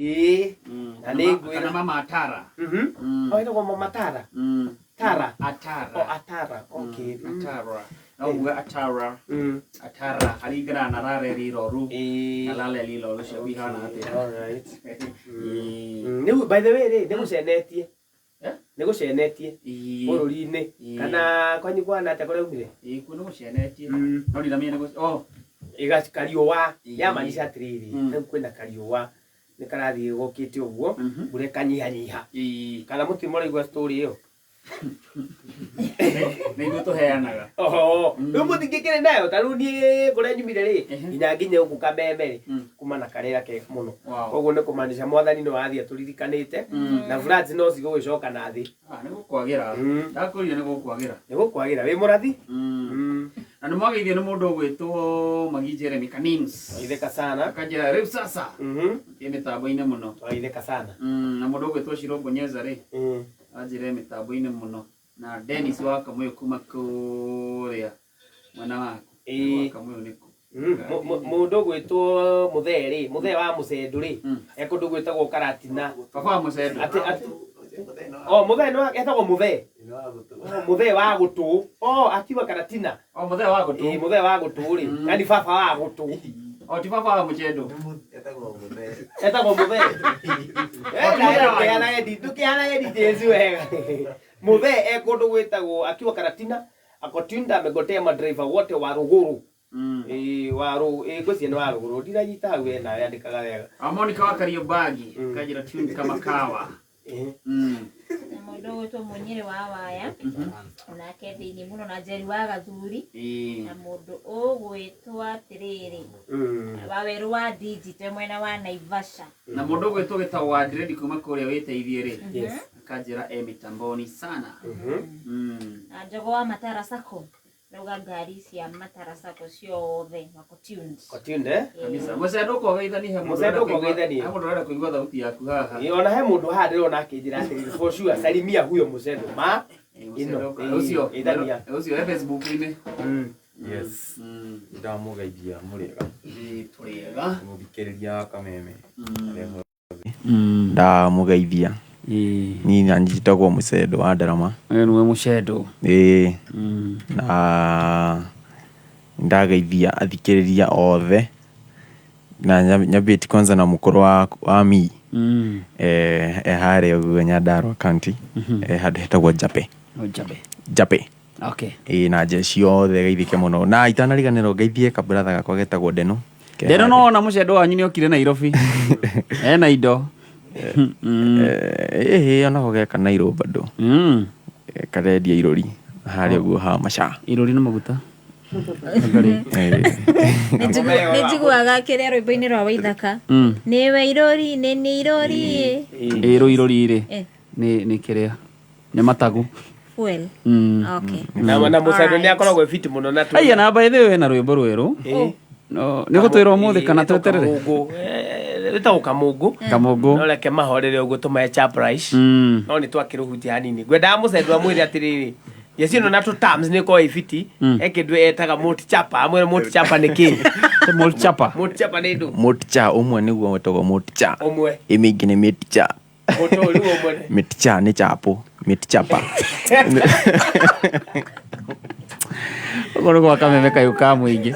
Ĩĩ. Na nĩ ngwĩra. Kana mama Atara. Oh, ĩtagwo mama Tara. Tara. Atara. Oh, Atara. Okay. Atara. No uge Atara. Atara aringana na rare riroru. Ĩĩ. Na rare riroru cio ihana atia. All right. Ĩĩ. Rĩu by the way rĩ, nĩ gũcenetie. Eh? Nĩ gũcenetie Ĩĩ. bũrũri-inĩ. Ĩĩ. Kana kwanyu kwana atĩa kũrĩa umire? Ĩĩ, kuo nĩ gũcenetie. No ndiramenya nĩ oh. Ĩga kariũa Ĩĩ. yamaanisha atĩrĩrĩ, rĩu kwĩna kariũa nĩ karathiĩ gokĩte ũguo, mbura ĩkanyihanyiha. Ĩĩ. Kana mũtirĩ mũraigua story ĩyo? Nĩ ithuĩ tũheanaga. Oho, rĩu mũtingĩkĩrĩ nayo ta rĩu niĩ kũrĩa nyumire rĩ, nginya nginye gũkũ Kameme rĩ, kuma na karĩra kega mũno. Wow. Koguo nĩ kũmaanisha mwathani no athiĩ atũririkanĩte, na floods no cigũgĩcoka na thĩ. Ah, nĩ gũkwagĩra. Ndakwĩrire nĩ gũkwagĩra. Nĩ gũkwagĩra wĩ mũrathi? Na nĩ mwageithio nĩ mũndũ ũgwĩtwo Magi Jeremy Kanins. Waitheka sana. Akanjĩra rĩu sasa. Ĩ mĩtambo-inĩ mũno. Waitheka sana. Na mũndũ ũgwĩtwo Shiro Bonyeza rĩ. Anjĩre mĩtambo-inĩ mũno. Na Dennis wa Kamũyũ kuma kũrĩa mwena waku. Ĩĩ. Wa Kamũyũ nĩkũ? Mũndũ ũgwĩtwo Mũthee rĩ, Mũthee wa Mũcendũ rĩ, e kũndũ gwĩtagwo Karatina. Baba wa Mũcendũ. Atĩ atĩ Oh, Mũthee nĩ etagwo Mũthee. Oh, Mũthee wa gũtũ. Oh, akiwa Karatina. Oh, Mũthee wa gũtũ. Ĩĩ, Mũthee wa gũtũ rĩ. Yaani baba wa gũtũ. Oh, ti baba wa Mũcendũ. Etagwo Mũthee. Eh, ndũkĩhanage ndũkĩhanage details wega. Mũthee e kũndũ gwĩtagwo akiwa Karatina, akotinda amegotea madriver wote wa Rũgũrũ. Ĩĩ, wa rũ ĩĩ ngwĩciria nĩ wa Rũgũrũ. Ndiranyita hau we nawe andĩkaga wega. Ah, Monica wa Kariobangi. Kanjĩra tune kama kawa. Na mũndũ ũgwĩtwo Mũnyĩrĩ wa Waya, onake thĩinĩ mũno, na Njeri wa Gathuri, na mũndũ ũgwĩtwo atĩrĩrĩ, Wawerũ wa Digital mwena wa Naivasha. Na mũndũ ũgwĩtwo gĩtagwo wa Dread kuma kũrĩa wĩteithie rĩ. Yes. Akanjĩra e mitamboni sana. Na Njogo wa Matara Sacco, rauga ngari cia Matara Sacco ciothe wako tuned. Ko tuned eh? Kabisa. Mũcendo ũkogeithanie he mũndũ Mũcendo ũrenda kũigua- ũkogeithanie. he mũndũ ũrenda kũigua thauti yaku haha. Ĩĩ, ona he mũndũ haha ndĩrona akĩnjĩra atĩrĩrĩ, for sure salimia huyo Mũcendo ma ĩno. Ũcio Ĩthania. ũcio e Facebook-inĩ. Yes. Ndamũgeithia mũrĩega. Ĩĩ, tũrĩega. Mũthikĩrĩria wa Kameme. Ndamũgeithia. Niĩ na njĩtagwo Mũcendo wa Ndarama. Wewe nĩwe Mũcendo. Ĩĩ. Na ndageithia athikĩrĩria othe. Na nyambĩtie kwanza na mũkũrũ wa mi. E harĩa ũguo Nyandarua County. Handũ hetagwo Njape. Njape. Njape. Okay. Ĩĩ, na njeci yothe geithĩke mũno. Na itanariganĩrwo ngeithie kabratha gakwa getagwo Ndeno. Ndeno no wona Mũcendo wanyu nĩ okire Nairobi. Ena indo. Ĩĩ, onako geka Nairobi bado. Karendia irori harĩa ũguo ha Macha. Irori na maguta. Nĩ njiguaga kĩrĩa rwĩmbo-inĩ rwa Waithaka. Nĩwe irori, nĩ nĩ irori. Ĩĩ, rũu irori rĩ. Eh. Nĩ kĩrĩa. Nĩ matagu. Fuel. Okay. Na na Mũcendo nĩ Alright. akoragwo e fit mũno na Aya na by the way wena rwĩmbo rwerũ. Ĩĩ. No, nĩ gũtwĩra ũmũthĩ kana tweterere? Kamũngũ. Wĩtagwo Kamũngũ. Kamũngũ. No reke mahorere ũguo tũmahe surprise. No nĩ twakĩrũhutia hanini. Ngwendaga Mũcendo amwĩre atĩrĩrĩ, Jeci ĩno na tũ terms nĩ ĩkoragwo ĩ fiti. He kĩndũ etaga multi-chapa. Amwĩre multi-chapa nĩ kĩĩ? Multi-chapa. Multi-chapa nĩ ndũ? Multi-cha ũmwe nĩguo wĩtagwo multi-cha. Ũmwe. Ĩ mĩingĩ nĩ mĩti-cha. Mũtũ rĩu ũmwe nĩ- Mĩti-cha nĩ chapo. Mĩti-chapa. Ũguo nĩguo Kameme kayũ ka mũingĩ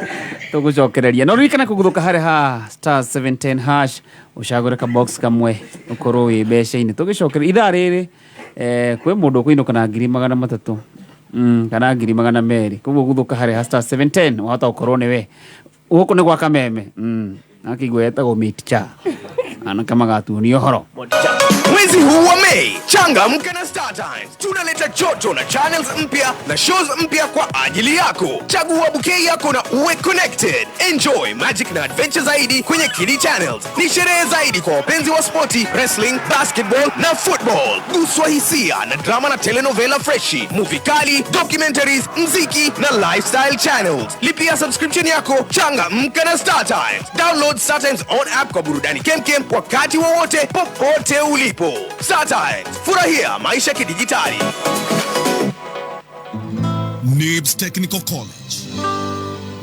tũgũcokereria no ririkana kũguthũka harĩa ha star 710 hash ũcagũre ka box kamwe ũkorwo wĩ mbeca-inĩ tũgĩcokereria ithaa rĩrĩ kwĩ mũndũ ũkũinũka na 300,000 kana 200,000. Koguo guthũka harĩa ha star 710 wahota gũkorwo nĩwe. Gũkũ nĩ gwa Kameme. Akĩigua etagwo Mitcha. Anake magatuonia ũhoro. Mwezi huu wa Mei, changamka na Star Times. Tunaleta joto na channels mpya na shows mpya kwa ajili yako. Chagua bouquet yako na uwe connected. Enjoy magic na adventure zaidi kwenye Kidi Channels. Ni sherehe zaidi kwa wapenzi wa sporti, wrestling, basketball na football. Guswa hisia na drama na telenovela freshi, movie kali, documentaries, mziki na lifestyle channels. Lipia subscription yako, changamka na Star Times. Download Star Times on app kwa burudani kemkem wakati wowote popote ulipo. Star Times, furahia maisha kidijitali. NIBS Technical College.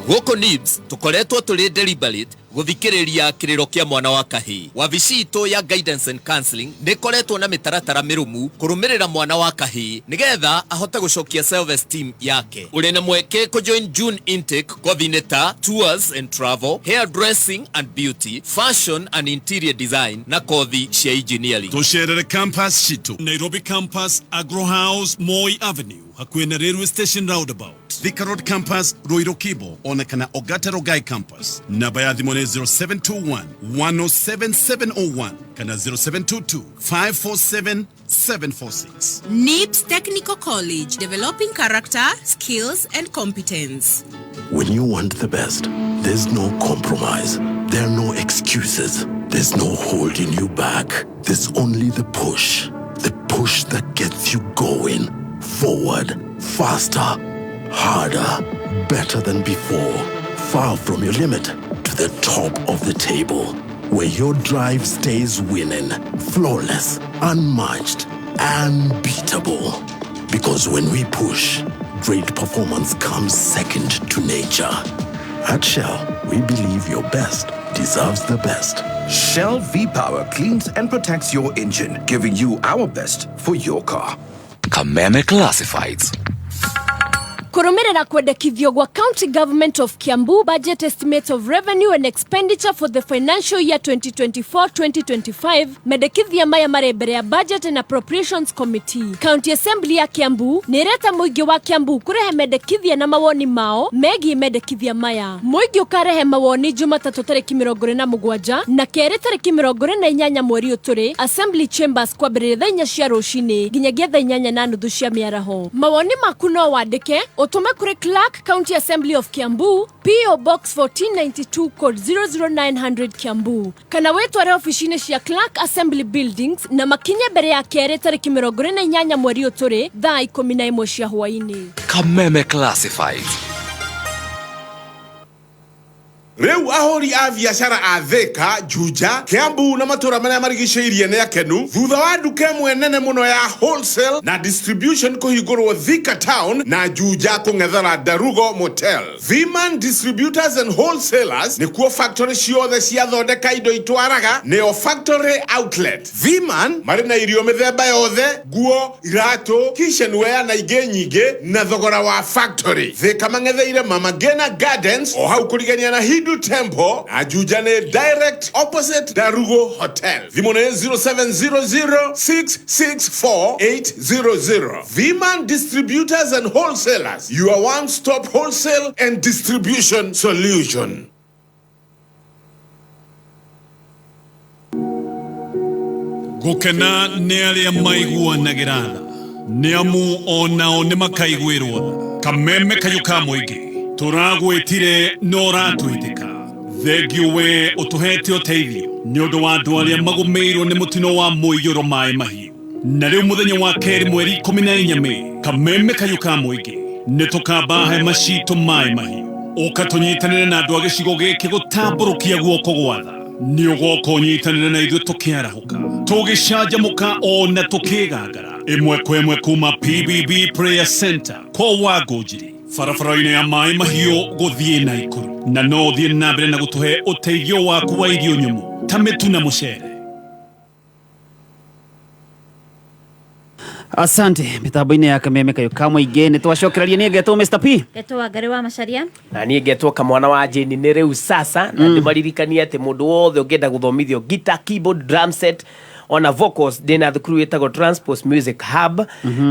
Gũkũ NIBS tũkoretwo tũrĩ deliberate gũthikĩrĩria kĩrĩro kĩa mwana wa kahĩĩ. Wabici itũ ya Guidance and Counseling nĩ ĩkoretwo na mĩtaratara mĩrũmu kũrũmĩrĩra mwana wa kahĩĩ nĩgetha ahote gũcokia self esteem yake. Ũrĩ na mweke kũjoin June intake kothi-inĩ ta Tours and Travel, Hair Dressing and Beauty, Fashion and Interior Design na kothi cia Engineering. Tũcerere campus citũ Nairobi campus, Agro House, Moi Avenue, hakuhĩ na Railway Station roundabout, Thika Road campus, Ruiru Kibo, ona kana Ogata Rogai campus. Namba ya thimũ nĩ 0721 107 701 kana 0722 547 746. NIBS Technical College, developing character, skills, and competence. When you want the best, there's no compromise. There are no excuses. There's no holding you back. There's only the push. The push that gets you going. Forward, faster, harder, better than before. Far from your limit to the top of the table. Where your drive stays winning, flawless, unmatched, unbeatable. Because when we push, great performance comes second to nature. At Shell, we believe your best deserves the best. Shell V Power cleans and protects your engine, giving you our best for your car. Kameme Classifieds. Kũrũmĩrĩra kwendekithio gwa County Government of Kiambu budget estimate of revenue and expenditure for the financial year 2024-2025, mendekithia maya marĩ mbere ya Budget and Appropriations Committee. County Assembly ya Kiambu nĩ ĩreta mũingĩ wa Kiambu kũrehe mendekithia na mawoni mao megiĩ mendekithia maya. Mũingĩ ũkarehe mawoni Jumatatũ tarĩki 27 na kerĩ tarĩki 28 mweri ũyũ tũrĩ Assembly Chambers kwambĩrĩria thaa 4 cia rũcinĩ nginyagia thaa 8:30 cia mĩaraho. Mawoni maku no wandĩke ũtũme kũrĩ Clerk, County Assembly of Kiambu, PO Box 1492, code 00900, Kiambu, kana wĩtware ofici-inĩ cia Clerk, Assembly Buildings, na makinye mbere ya kerĩ tarĩki 28 mweri ũyũ tũrĩ thaa 11 cia hwaĩ-inĩ. Kameme Classifieds. Rĩu ahũri a biacara a Thika, Juja, Kiambu na matũra marĩa marigicĩirie nĩ akenu thutha wa nduka ĩmwe nene mũno ya wholesale na distribution kũhingũrwo Thika Town na Juja kũng'ethera Darugo Motel. Vman Distributors and Wholesalers nĩkuo factory ciothe ciathondeka indo itwaraga, nĩo factory outlet. Vman marĩ na irio mĩthemba yothe, nguo, iratũ, kitchenware na ingĩ nyingĩ na thogora wa factory. Thika mang'etheire Mama Ngina Gardens o hau kũrigania na Hindu Temple, na Juja nĩ direct opposite Darugo Hotel. Thimũ nĩ 0700 664 800. Vman Distributors and Wholesalers, your one-stop wholesale and distribution solution. Gũkena nĩ arĩa maiguanagĩra tha, nĩ amu onao nĩ makaiguĩrwo tha. Kameme kayũ ka mũingĩ, tũragwĩtire no ũratwĩtĩka. Thengiũ we ũtũhete ũteithio nĩ ũndũ wa andũ arĩa magũmĩirwo nĩ mũtino wa mũiyũro maĩ mahiũ. Na rĩu mũthenya wa kerĩ mweri 14 Mĩĩ, Kameme kayũ ka mũingĩ nĩ tũkamba hema citũ maĩ mahiũ. Ũka tũnyitanĩre na andũ a gĩcigo gĩkĩ gũtambũrũkia guoko gwa tha. Nĩ ũgoka ũnyitanĩre na ithuĩ tũkĩarahũka, tũgĩcanjamũka ona tũkĩgangara ĩmwe kwa ĩmwe kuma PBB Prayer Center kwa Wangũnjiri, barabara-inĩ ya maĩ mahiũ gũthiĩ Naikuru. Na no ũthiĩ na mbere na gũtũhe ũteithio waku wa irio nyũmũ ta mĩtu na mũcere. Asante. Mitambo-inĩ ya Kameme kayũ ka mũingĩ nĩ twacokereria. Niĩ ngetwo Mr P. Ngetwo Wangari wa Macharia. Na niĩ ngetwo kamwana wa Jane. Nĩ rĩu sasa na ndĩmaririkanie atĩ mũndũ wothe ũngĩenda gũthomithio guitar, keyboard, drum set ona vocals, ndĩna thukuru ĩtagwo Transpose Music Hub,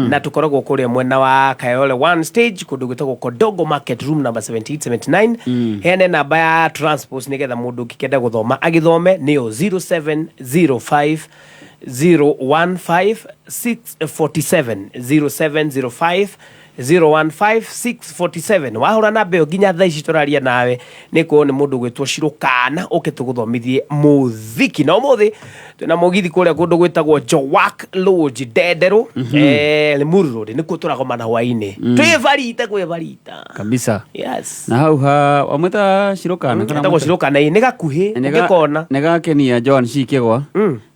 na tũkoragwo kũrĩa mwena wa Kayole One Stage, kũndũ gwĩtagwo Kodogo Market, room number 7879. Heane namba ya Transpose nĩgetha mũndũ ũngĩkenda gũthoma agĩthome, nĩyo 0705 015 647, 0705 015 647. Wahũra namba ĩyo nginya thaa ici tũraria nawe nĩ kuo nĩ mũndũ gwĩtwo Cirũkana ũke tũgũthomithie mũthiki. Na ũmũthĩ twĩna mũgithi kũrĩa kũndũ gwĩtagwo Jowak Lodge, Ndenderũ, Limuru Road, nĩkuo tũragomana hwainĩ. Twĩ barita kwĩ barita. Kabisa. Yes. Na hau ha wamwĩta Cirũkana kana? Etagwo Cirũkana, ĩ nĩ gakuhĩ ũngĩkona. Nĩ gakenia Joan Cikĩgwa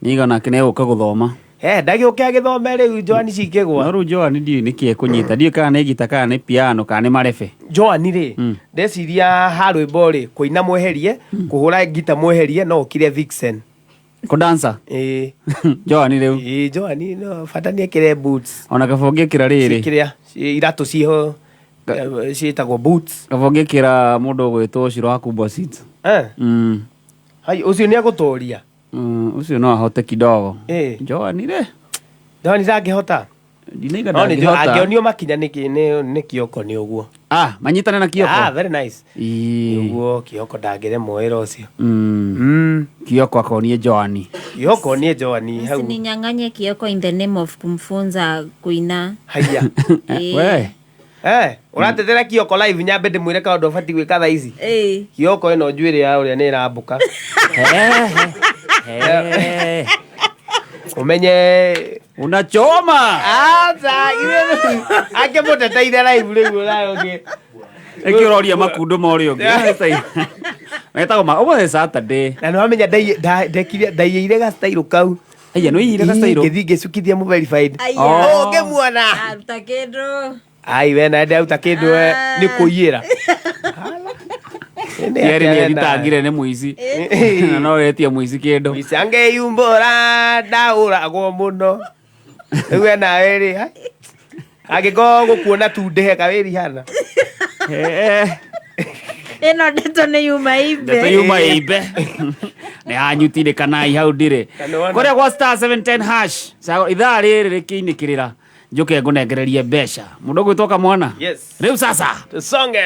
niga nake nĩ egũka gũthoma. Eh, ndagĩũke agĩthome rĩu Joani cingĩgwa. No rĩu Joani ndiũĩ nĩkĩ ekũnyita, ndiũĩ kana nĩ ngita kana nĩ piano kana nĩ marebe. Joani rĩ, ndeciria ha rwĩmbo rĩ, kũina mweherie, kũhũra ngita mweherie, no ũkire Vixen. Kũdansa? Ĩĩ. Joani rĩu? Ĩĩ, Joani no bata nĩ ekĩre boots. Ona kaba ũngĩkĩra rĩrĩ. Kĩrĩa, iratũ ciho ciĩtagwo boots. Kaba ũngĩkĩra mũndũ ũgwĩtwo Shiro wa Kubwa Seeds. Eh. Hai, ũcio nĩ egũtũria. Ũcio no ahote kidogo. Ĩĩ. Joani rĩ. Joani ndangĩhota. Ndinaiga No nĩ ndangĩhota. angĩonio makinya nĩ Kioko nĩ ũguo. Ah, manyitane na Kioko. Ah, very nice. Ĩĩ. Ũguo Kioko ndangĩremwo wĩra ũcio. Kioko akonie Joani. Kioko nie Joani hau. Usininyang'anye Kioko in the name of kumfunza kuina. Haiya. Ĩĩ. We. Eh, ũratetera Kioko live nyambe ndĩmwĩre kaũndũ abatiĩ gwĩka thaa ici. Ĩĩ. Kioko ĩno njuĩrĩ ya ũrĩa nĩ ĩrambũka. Ũmenye unachoma. Aca, akĩmũteteire live rĩu ũrayũngĩ. Ĩkĩ ũroria makundo ma ũrĩa ũngĩ. Metagwo ma ũmũthĩ Saturday. Na nĩ wamenya ndekire ndaiyĩire gastairũ kau. Aya nĩ ũiyĩire gastairũ? Ngĩthiĩ ngĩcukithia mũ verified. Aya. Oh, ngĩmuona. Aruta kĩndũ. Ai we na ndauta kĩndũ we nĩ kũiyĩra. Thierry nĩ ethitangire nĩ mũici. Na no wetie mũici kĩndũ. Mũici angĩyumbũra ndaũragwo mũno. Rĩu we nawe rĩ, hai. Angĩkorwo gũkuona tu ndĩhe kawĩri hana. Ĩno ndeto nĩ yuma imbe. Ndeto yuma imbe. Nĩ hanyutire kana hau ndirĩ. Kũrĩa gwa star 710 hash. Sawa ithaa rĩrĩ rĩkĩinĩkĩrĩra njuke ngũnengererie mbeca. Mũndũ ũgwĩtwo kamwana. Yes. Rĩu sasa. Tusonge.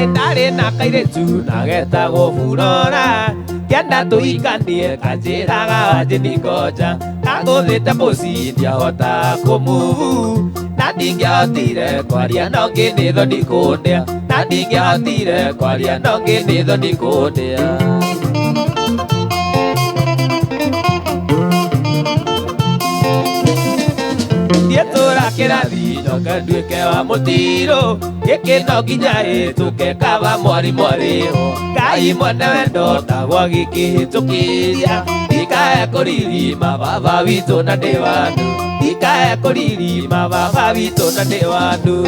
Ndarĩ na kairĩtu na getagwo Burora kĩenda tũhikanie kanjĩraga wanjĩningoja kangũthĩte mũciĩ ndiahota kũmuvu na ndingĩahotire kwaria no ngĩ nĩ thoni kũndĩa na ndingĩahotire kwaria no ngĩ nĩ thoni kũndĩa. Ndietũra kĩrathi njoke nduĩke wa mũtirũ gĩkĩ no nginya hĩtũke kaba mwarimũ arĩho Ngai mwene wendo ndagwa gĩkĩhĩtũkĩria ndikae kũririma baba witũ na ndĩ wandu ndikae kũririma baba witũ na ndĩ wandu.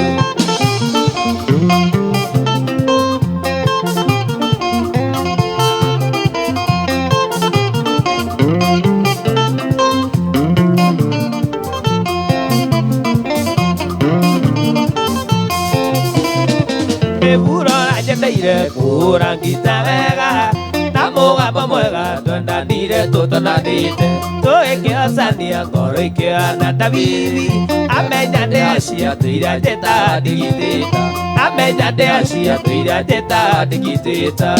Mĩburo njendeire kũhũra ngita wega na mũgambo mwega twendanire tũtonanĩte tũgĩkĩhocania ngoro ikĩhana ta bibi amenya ndĩacia tũiria njĩta ndigitĩta amenya ndĩacia tũiria njĩta ndigitĩta.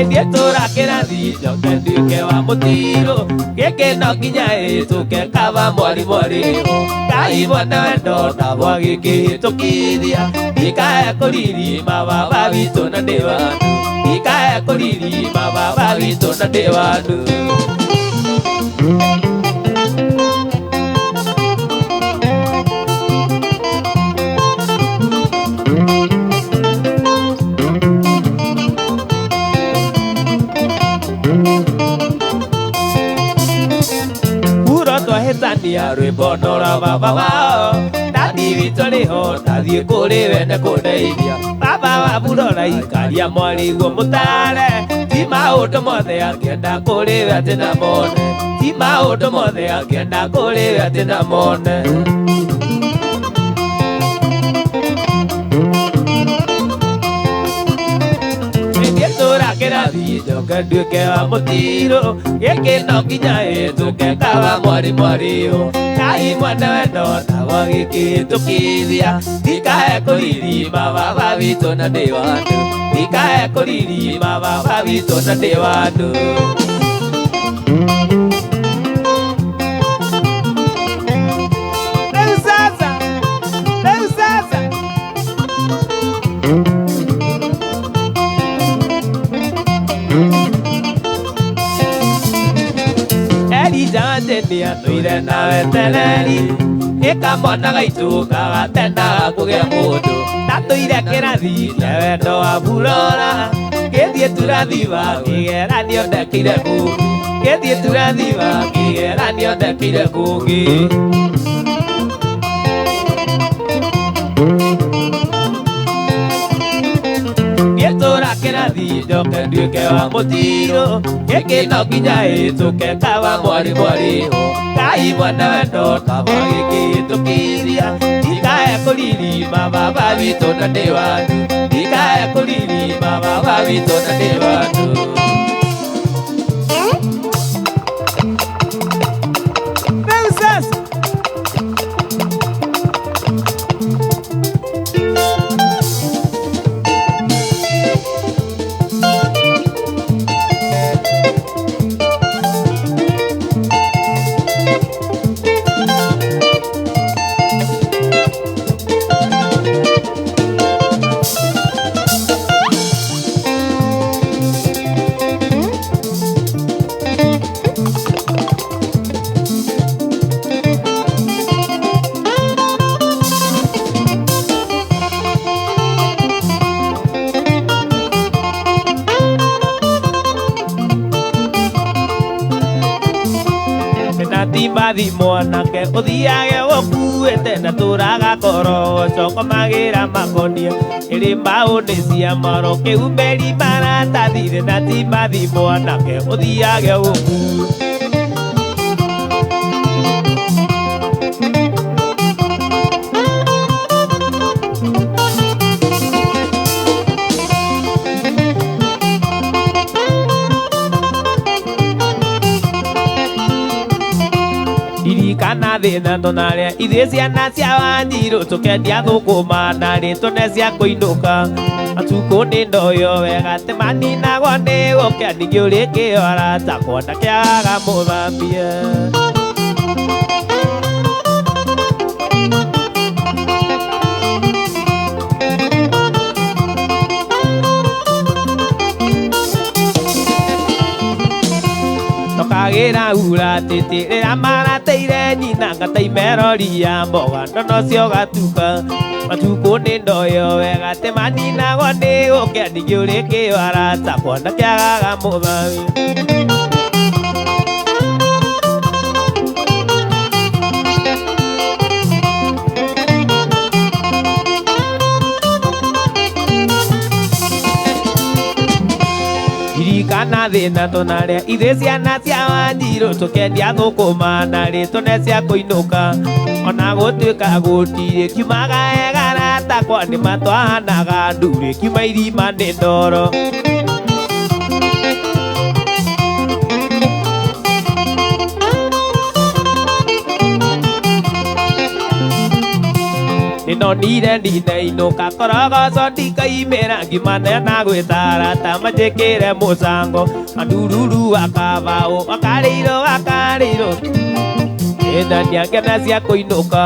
Ndietũra kĩrathi njoke nduĩke wa mũtirũ gĩkĩ no nginya hĩtũke kaba mwarimũ arĩho Ngai mwene wendo ndagwa gĩkĩhĩtũkithia ndikae kũririma baba witũ na ndĩ wandu ndikae kũririma baba witũ na ndĩ wandu. Puro twahĩtania rwĩmbo ndora baba wao ndathi witũ rĩho ndathiĩ kũrĩ we nĩ kũndeithia baba wa burora ikaria mwarĩguo mũtare ti maũndũ mothe angĩenda kũrĩ we atĩ na mone ti maũndũ mothe angĩenda kũrĩ we atĩ na mone. Ndietũra kĩrathi njoke nduĩke wa mũtirũ gĩkĩ no nginya hĩtũke kaba mwarimũ arĩho Ngai mwene wendo ndagwa gĩkĩhĩtũkithia ndikae kũririma baba witũ na ndĩ wandu ndikae kũririma baba witũ na ndĩ wandu. Rĩu sasa, rĩu sasa. na wetereri ĩkamona gaitũ kagatena kũgĩa mũndũ ndatũire kĩrathi kĩa wendo wa burora gĩthiĩ turathiba kĩgeranio ndekĩire kũngĩ gĩthiĩ turathiba kĩgeranio ndekĩire kũngĩ. Tũra kĩrathi njoke nduĩke wa mũtiro gĩkĩ no nginya ĩtũke kawa mwarĩ mwarĩho kai mwana wendo kaba gĩkĩhĩtũkiria ndikae kũririma baba witũ na ndĩ wanyu ndikae kũririma baba witũ na ndĩ wanyu. Timbathi mwanake ũthiage ũkuĩte na tũraga koroco komagĩra makonia ĩrĩ mbaũ nĩ cia moro kĩumeri maratathi na timbathi mwanake ũthiage ũkuĩte. Kana thĩna tũnarĩa ithuĩ ciana cia Wanjirũ tũkendia thũkũma narĩ tũne cia kũinũka matukũ nĩ ndoyo wega tĩmaninagwo nĩ gũkĩa ningĩ ũrĩkĩo aratakwo ndakĩagaga mũthambie. Tũkagĩra ura tĩtĩ rĩrĩa marateire nyina ngataime ya mboga ndono cio gatuka matukũ nĩ ndoyo wega tĩmaninagwo nĩ gũkĩa ningĩ ũrĩkĩo aratakwo ndakĩagaga mũthambie. Kana thĩna tũnarĩa ithuĩ ciana cia Wanjirũ tũkendia thũkũma narĩ tũne cia kũinũka ona gũtuĩka gũtirĩ kiumaga egaratakwa nĩ matwahanaga ndurĩ kiuma irima nĩ ndoro. Nĩndonire ndinainũka korogoco ndikaimĩra ngimane na gwĩtara ta manjĩkĩre mũcango mandururu akabaũ akarĩirwo akarĩirwo ĩndania ngena cia kũinũka.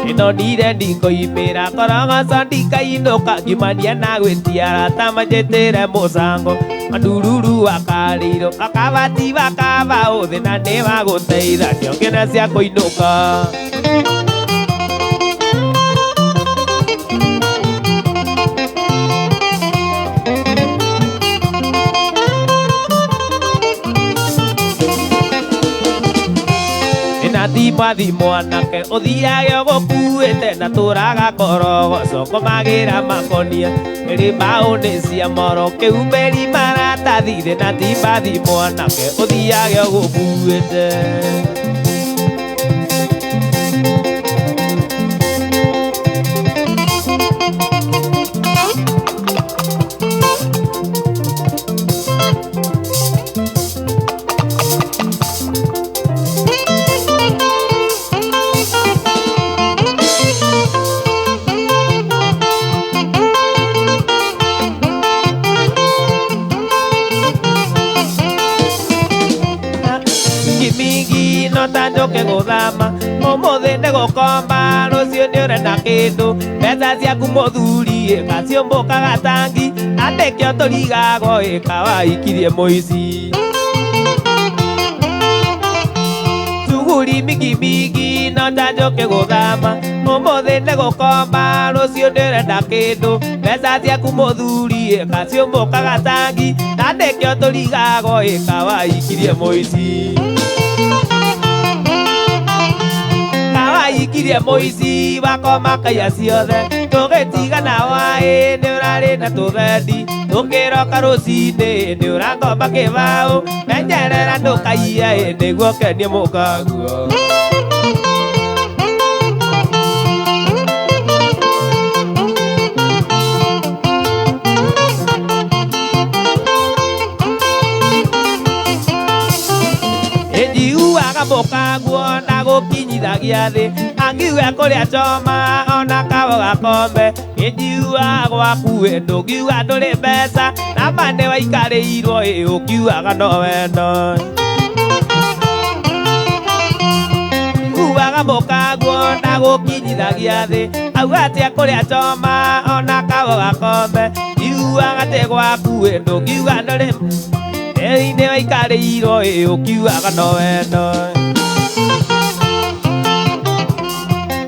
Nĩndonire ndikoimĩra korogoco ndikainũka ngimania na gwĩtiara ta manjĩtĩre mũcango mandururu akarĩirwo akabati bakabaũ thĩna nĩ wa gũteithanio ngena cia kũinũka. Timbathi mwanake ũthiage ũgũkuĩte na tũraga korogoco komagĩra makonia ĩrĩ mbaũ nĩ cia moro kĩumeri maratathi na timbathi mwanake ũthiage ũgũkuĩte. Njoke gũthama ũmũthĩ nĩ gũkomba rũciũ nĩ ũrenda kĩndũ mbeca ciaku mũthuri ĩgaciũmbũkaga tangi andĩkĩo tũrigagwo ĩka waikirie mũici. Shughuli mingi mingi no ta njoke gũthama ũmũthĩ nĩ gũkomba rũciũ ndĩrenda kĩndũ mbeca ciaku mũthuri ĩkaciũmũkaga tangi na nĩkĩo tũrigagwo ĩkawaikirie mũici kawaikirie mũici wakoma kaiya ciothe tũgĩtigana waĩ nĩ ũrarĩ na tũthendi tũkĩroka rũcinĩ nĩ ũrangomba kĩbaũ menyerera ndũkaiye nĩguo kenie mũkaguo. Njiguaga mũkaguo na gũkinyithagia thĩ angiuga kũrĩa choma ona kawa gakombe njiguaga gwaku ndũngiuga ndũrĩ mbeca na ma nĩ waikarĩirwo ũkiugaga no wendo. Njiguaga mũkaguo na gũkinyithagia thĩ auga atĩa kũrĩa choma ona kawa gakombe njiguaga atĩ gwaku ndũngiuga ndũrĩ ĩinĩ waikarĩirwo ũkiugaga no wendo.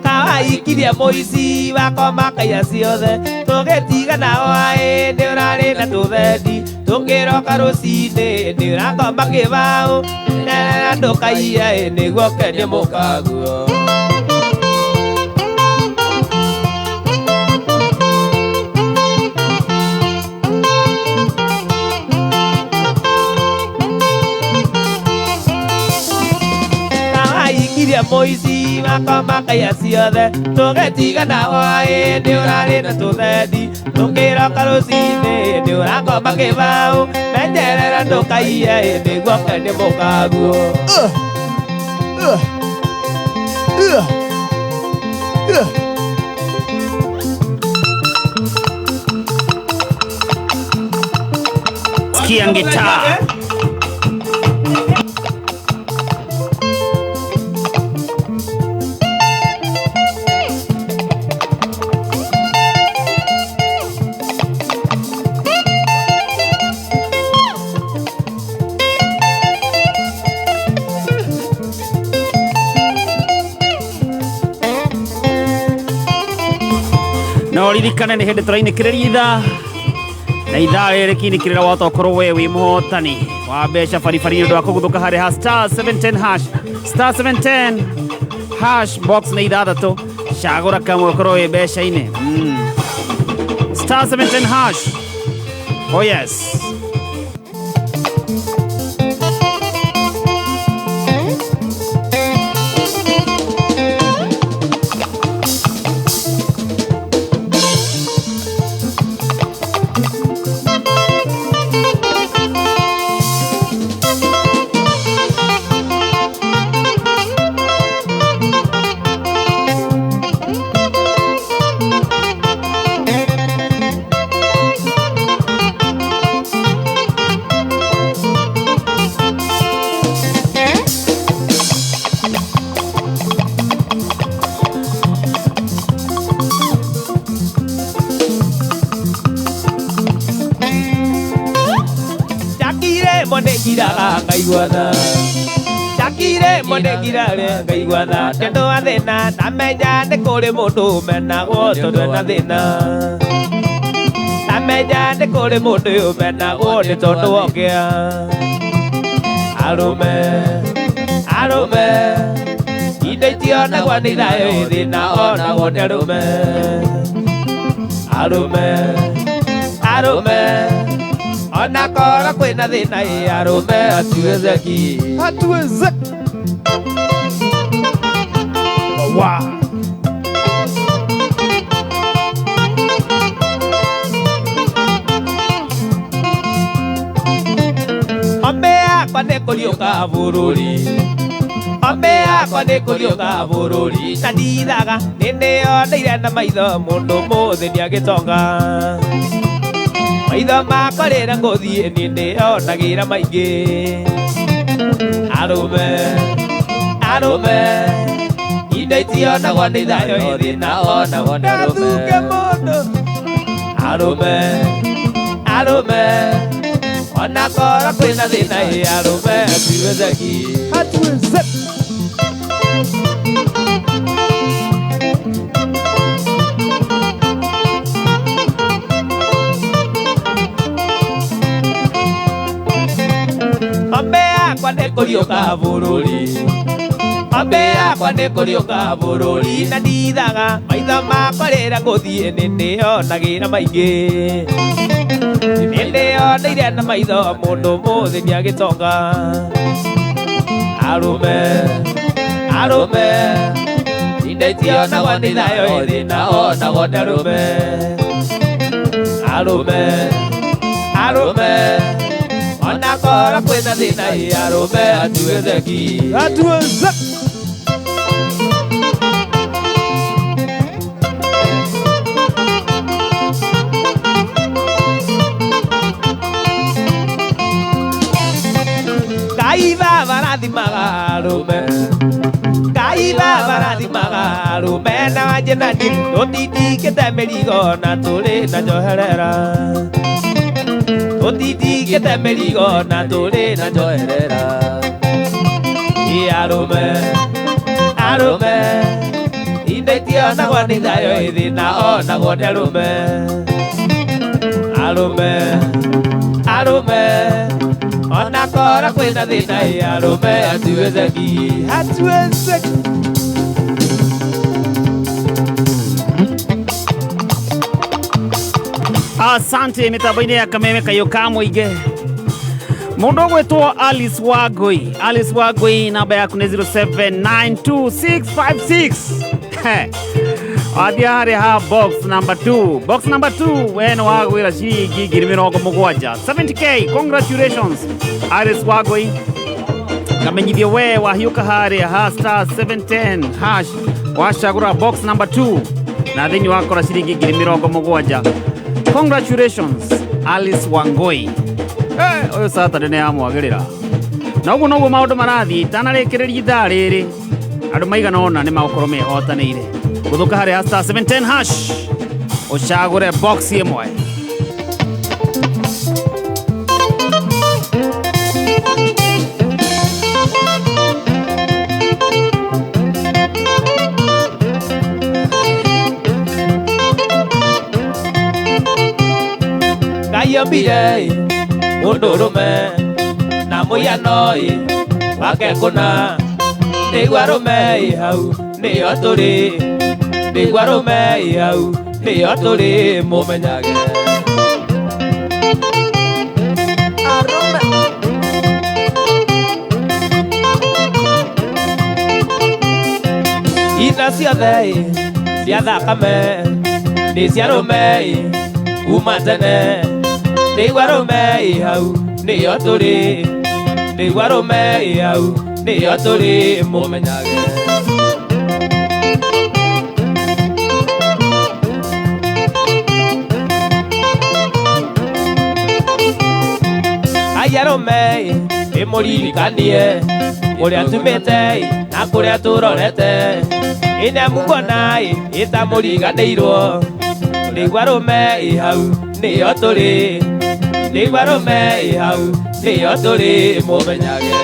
Kawaikirie mũici wakoma kaiya ciothe tũgĩtigana waĩ nĩ ũrarĩ na tũthendi tũkĩroka rũcinĩ nĩ ũrangomba kĩbaũ menyerera ndũkaiye nĩguo kenie mũkaguo. Kawaikirie mũici wakoma kaiya ciothe tũgĩtigana waĩ nĩ ũrarĩ na tũthendi tũkĩroka rũcinĩ nĩ ũrangomba kĩbaũ menyerera ndũkaiye nĩguo kenie mũkaguo. Sikia ngitaa. No ririkane nĩ hĩndĩ tũrainĩkĩrĩria ithaa na ithaa rĩrĩ kĩinĩkĩrĩra wahota ũkorwo we wĩ mũhotani wa mbeca baribari nĩ ũndũ wa kũguthũka harĩ ha star 710 hash star 710 hash box nĩ ithathatũ cagũra kamwe ũkorwo wĩ mbeca-inĩ. Star 710 hash. Oh yes. Shakire monegirare ngaiguatha tondũ wa thĩna ndamenya nĩ kũrĩ mũndũ ũmenagwo tondũ ena thĩna ndamenya nĩ kũrĩ mũndũ ũmenagwo nĩ tondũ wokĩa arũme arũme indo itionagwo nĩ thayũ thĩna onagwo nĩ arũme arũme arũme ona korwo kwĩna thĩna ĩ arũme hatuwezeki hatuwezeki wa Ombe yakwa nĩ kũriũka bũrũri Ombe yakwa nĩ kũriũka bũrũri na ndithaga nĩ nĩyoneire na maitho mũndũ mũthĩ nĩagĩtonga maitho makwa rĩrĩa ngũthiĩ niĩ nĩyonagĩra maingĩ arũme arũme indo itionagwo nĩ thayũ thĩna onagwo nĩ arũme arũme arũme ona korwo kwĩna thĩna ĩ arũme hatuwezeki hatuwezeki. kũriũka bũrũri Mambe yakwa nĩ kũriũka bũrũri na ndithaga maitho makwa rĩrĩa ngũthiĩ nĩ ndĩonagĩra maingĩ nĩ ndĩoneire na maitho mũndũ mũthĩni agĩtonga arũme arũme indetionagwo nĩ thayũ ĩthĩ na onagwo nĩ arũme arũme arũme ona korwo kwĩna thĩna ĩ arũme hatuwezeki hatuwezeki. Ngai baba rathimaga arũme Ngai baba rathimaga arũme na wanje na niĩ tũtitikĩte mĩrigo na tũrĩ na njoherera tũtitikĩte mĩrigo na tũrĩ na njoherera ĩ arũme arũme indo itionagwo nĩ thayũ ĩthĩ na onagwo nĩ arũme arũme arũme ona korwo kwĩna thĩna ĩ arũme hatuwezeki hatuwezeki. Asante mitambo-inĩ ya Kameme Kayũ ka Mũingĩ. Mũndũ ũgwĩtwo Alice Wangui. Alice Wangui namba yaku nĩ 0792656. Wathiĩ harĩa ha box number 2. Box number 2 we nĩ wagwĩra ciringi 70,000. 70k. Congratulations Alice Wangui. Ngamenyithie we wahiũka harĩa ha star 710 hash wacagũra box number 2 na thĩinĩ wakora ciringi 70,000. Congratulations Alice Wangui. Ũyũ Saturday nĩ yamwagĩrĩra. Na ũguo noguo maũndũ marathiĩ itanarĩkĩrĩria ithaa rĩrĩ andũ maigana ũna nĩ magũkorwo mehotanĩire. Gũthũka harĩa star 710 hash ũcagũre box ĩmwe. Ngai ombire mũndũrũme na mũhiano wake kũna nĩguo arũme hau nĩyo tũrĩ nĩguo arũme hau nĩyo tũrĩ mũmenyage arũme indo ciothe cia thakame nĩ cia arũme kuma tene nĩguo arũme hau nĩyo tũrĩ nĩguo arũme hau nĩyo tũrĩ mũmenyage. Ai arũme ĩmũririkanie kũrĩa tumĩte na kũrĩa tũrorete ĩna mukuona ĩtamũriganĩirwo nĩguo arũme hau nĩyo tũrĩ nĩguo arũme hau nĩyo tũrĩ mũmenyage.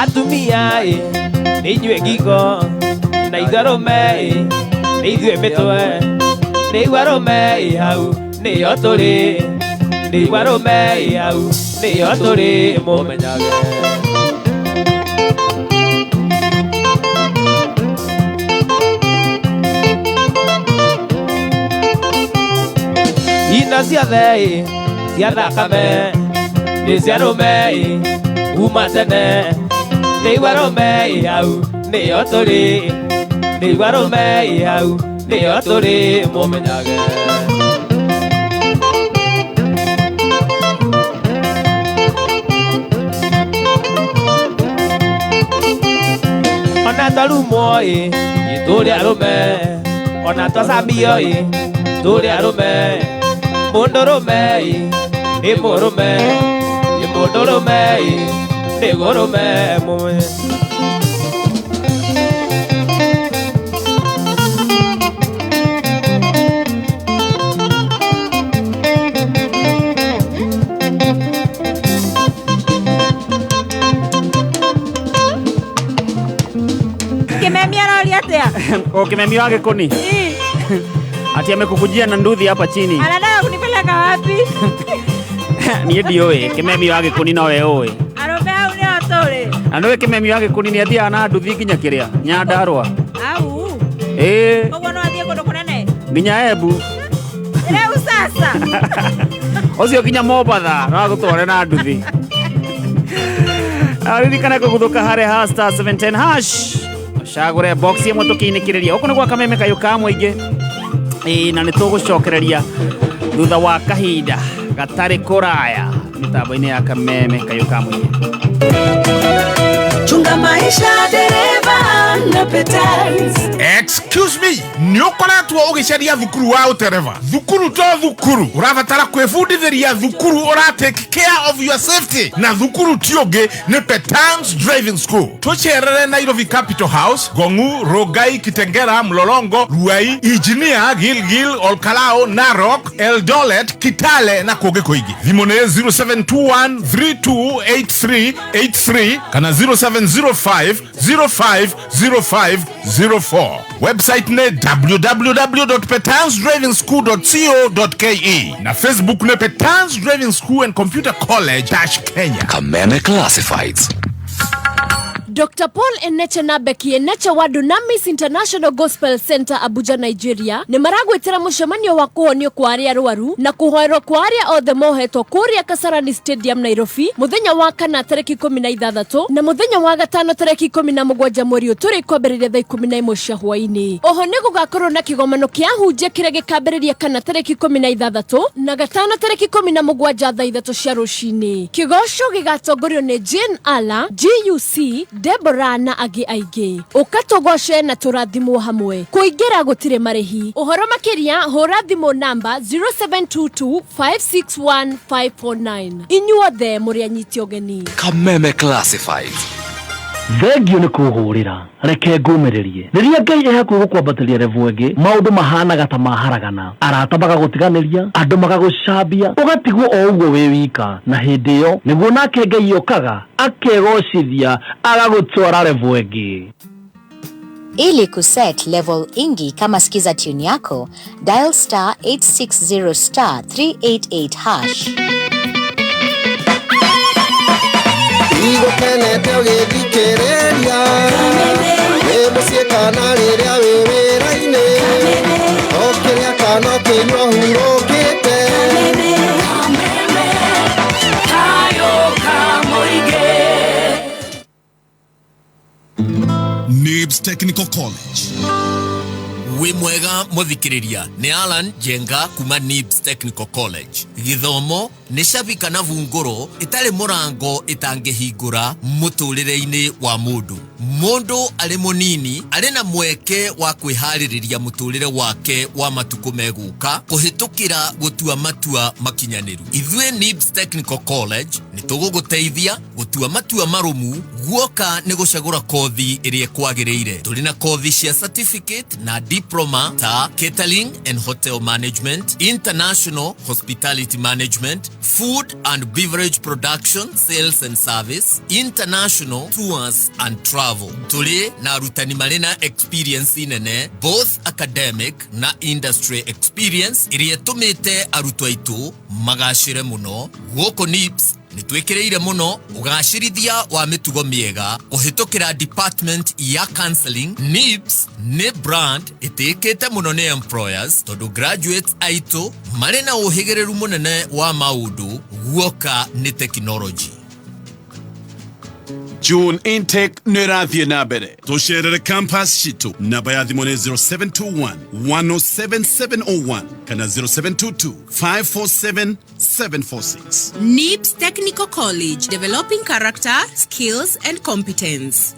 Atumia nĩ inyuĩ ngingo na ithuĩ arũme nĩ ithuĩ mĩtwe nĩguo arũme hau nĩyo tũrĩ nĩguo arũme hau nĩyo tũrĩ mũmenyage. Indo ciothe cia thakame nĩ cia arũme kuma tene nĩguo arũme hau nĩyo tũrĩ nĩguo arũme hau nĩyo tũrĩ mũmenyage. Ona twarumwo tũrĩ arũme ona twacambio tũrĩ arũme mũndũrũme nĩ mũrũme nĩ mũndũrũme nĩ gũrũme mũme. O kimemi wa gĩkũni. Ati amekukujia na nduthi hapa chini. Anataka kunipeleka wapi? Niĩ ndiũĩ, kĩmemi wa gĩkũni nowe ũĩ. Arũme au nĩo tũrĩ. Na nĩũĩ kĩmemi wa gĩkũni nĩ athiaga na nduthi nginya kĩrĩa Nyandarũa. Au. Ĩĩ, Koguo no athiĩ kũndũ kũnene. nginya Embu. Rĩu sasa. Ũcio nginya Mombatha no agũtware na nduthi. Ririkana kũguthũka harĩa ha star 710 hash. Ũcagũre box ĩmwe tũkĩinĩkĩrĩria. Gũkũ nĩ gwa kameme kayũ ka mũingĩ. Ĩĩ, na nĩ tũgũcokereria thutha wa kahinda gatarĩ kũraya mĩtambo-inĩ ya kameme kayũ ka mũingĩ. Chunga maisha dereva na Petals. Excuse me, nĩ ũkoretwo ũgĩcaria thukuru wa ũtereba? Thukuru to thukuru, ũrabatara kwĩbundithĩria thukuru ũra take care of your safety, na thukuru ti ũngĩ nĩ Petans Driving School. Tũcerere Nairobi Capital House, Gongu, Rongai, Kitengera, Mlolongo, Ruai, Engineer, Gilgil, Olkalao, Narok, Eldoret, Kitale na kũngĩ kũingĩ. Thimũ nĩ 0721 328383 kana 0705 050504. Website nĩ www.petansdrivingschool.co.ke na Facebook nĩ Petans Driving School and Computer College dash Kenya. Kameme Classifieds. Dr. Paul Eneche na Becky Eneche wa Dunamis International Gospel Center Abuja, Nigeria nĩ maragwĩtĩra mũcemanio wa kũhonio kwa arĩa arwaru na kũhoerwo kwa arĩa othe mohetwo kũrĩa Kasarani Stadium Nairobi mũthenya wa kana tarĩki 16 na mũthenya wa gatano tarĩki 17 mweri ũyũ tũrĩ kwambĩrĩria thaa 11 cia hwaĩ-inĩ. Oho nĩ gũgakorwo na kĩgomano kĩa ahunjia kĩrĩa gĩkambĩrĩria kana tarĩki 16 na gatano tarĩki 17 thaa 3 cia rũcinĩ. Kĩgoco gĩgatongorio nĩ Jane Ala, GUC, Deborah na angĩ aingĩ. Ũka tũgoce na tũrathimwo hamwe. Kũingĩra gũtirĩ marĩhi. Ũhoro makĩria hũra thimũ namba 0722 561 549. Inyuothe mũrĩ anyiti ũgeni. Kameme Classifieds. Thengio nĩ kũhũrĩra, reke ngũmĩrĩrie. Rĩrĩa Ngai e hakuhĩ gũkwambatĩria level ĩngĩ, maũndũ mahanaga ta maharagana, arata magagũtiganĩria, andũ magagũcambia, ũgatigwo o ũguo wĩ wika. Na hĩndĩ ĩyo nĩguo nake Ngai okaga akegocithia, agagũtwara level ĩngĩ. Ili kuset level ingi kama skiza tune yako, dial star 860 star 388 hash. Igũkenete ũgĩthikĩrĩria wĩ mũciĩ kana rĩrĩa wĩ wĩra-inĩ, ũkĩrĩa kana ũkĩnyua hurũkĩte. Nibs Technical College. Wĩ mwega mũthikĩrĩria, nĩ Alan Njenga kuma Nibs Technical College. Gĩthomo nĩ cabi kana bungũro ĩtarĩ mũrango ĩtangĩhingũra mũtũrĩre-inĩ wa mũndũ. Mũndũ arĩ mũnini arĩ na mweke wa kwĩharĩrĩria mũtũrĩre wake wa matukũ megũka kũhĩtũkĩra gũtua matua makinyanĩru. Ithuĩ Nibs Technical College nĩ tũgũgũteithia gũtua matua marũmu guoka nĩ gũcagũra kothi ĩrĩa ĩkwagĩrĩire. Tũrĩ na kothi cia certificate na diploma ta catering and hotel management, international hospitality management, food and beverage production, sales and service, international tours and travel. Tũrĩ na arutani marĩ na experience nene, both academic na industry experience ĩrĩa ĩtũmĩte arutwo aitũ magacĩre mũno. Gũkũ Nibs nĩ twĩkĩrĩire mũno ũgacĩrithia wa mĩtugo mĩega kũhĩtũkĩra department ya counseling. Nibs nĩ brand ĩtĩĩkĩte mũno nĩ employers tondũ graduates aitũ marĩ na ũhĩgĩrĩru mũnene wa maũndũ guoka nĩ technology. June intake nĩ ĩrathiĩ na mbere. Tũcerere campus citũ. Namba ya thimũ nĩ 0721 107701 kana 0722 547 746. Nibs Technical College, developing character, skills and competence.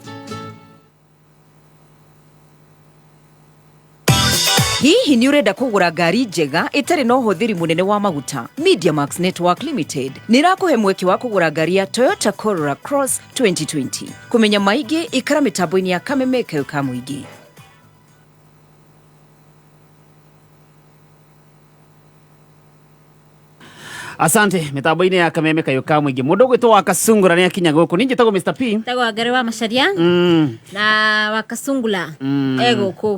Hihi nĩ ũrenda kũgũra ngari njega ĩtarĩ na ũhũthĩri mũnene wa maguta? MediaMax Network Limited nĩ ĩrakũhe mweke wa kũgũra ngari ya Toyota Corolla Cross 2020. Kũmenya maingĩ ikara mĩtambo-inĩ ya Kameme Kayũ ka Mũingĩ. Asante mitambo-inĩ ya kameme kayũ ka mũingĩ mũndũ ũgwĩtwo wa Kasungura nĩ akinya gũkũ niĩ njĩtagwo Mr P. Tagwo Wangari wa Macharia na wa Kasungula egũkũ.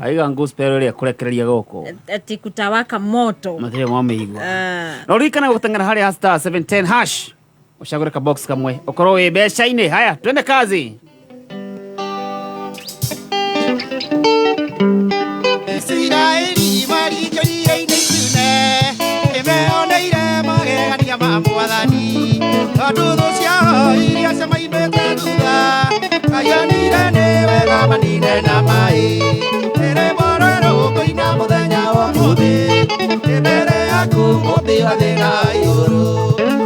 Aiga gospel ĩrĩa kũrekereria gũkũ ati kutawaka moto. Matirĩ mwamĩigua. Na ũririkane gũteng'era harĩa star 710 hash ũcagũre ka box kamwe ũkorwo wĩ mbeca-inĩ. Haya, twende kazi. Isiraeli marikĩrie-inĩ itune nĩmeoneire magegania ma Mwathani tondũ thũ ciao iria ciamaimĩte thutha Ngai onire nĩ wega manine na maĩ. Rwĩmbo rwerũ ngũina mũthenya wa ũmũthĩ nĩ mbere yaku mũmbi wa thĩ na igũrũ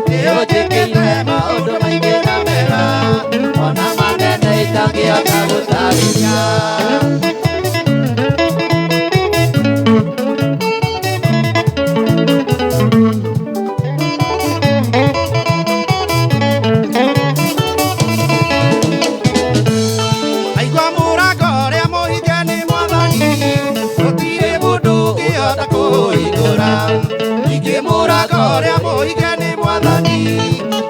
nĩũnjĩkĩte maũndũ maingĩ na mega ona manene itangĩhota gũtarĩria. Aigua mũrango ũrĩa mũhinge nĩ Mwathani gũtirĩ mũndũ ũngĩhota kũũhingũra. Ningĩ mũrango ũrĩa mũhinge nĩ Mwathani